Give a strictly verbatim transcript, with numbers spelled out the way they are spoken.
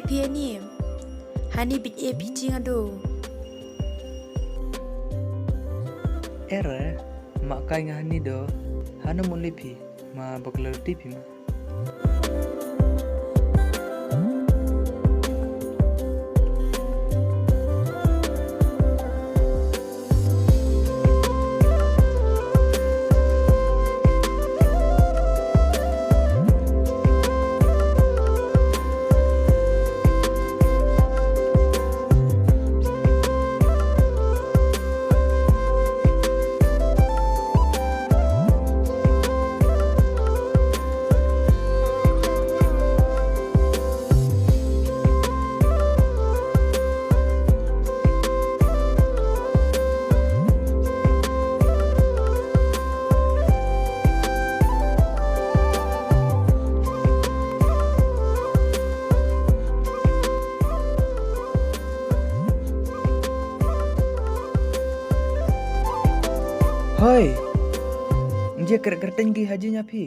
Phi ani, hani bit e phi chi nga do. Ere, ma kai nga hani do, hana muli phi, ma bakla ti phi ma. Hoi. Nje kret kreteng gi haji nya phi.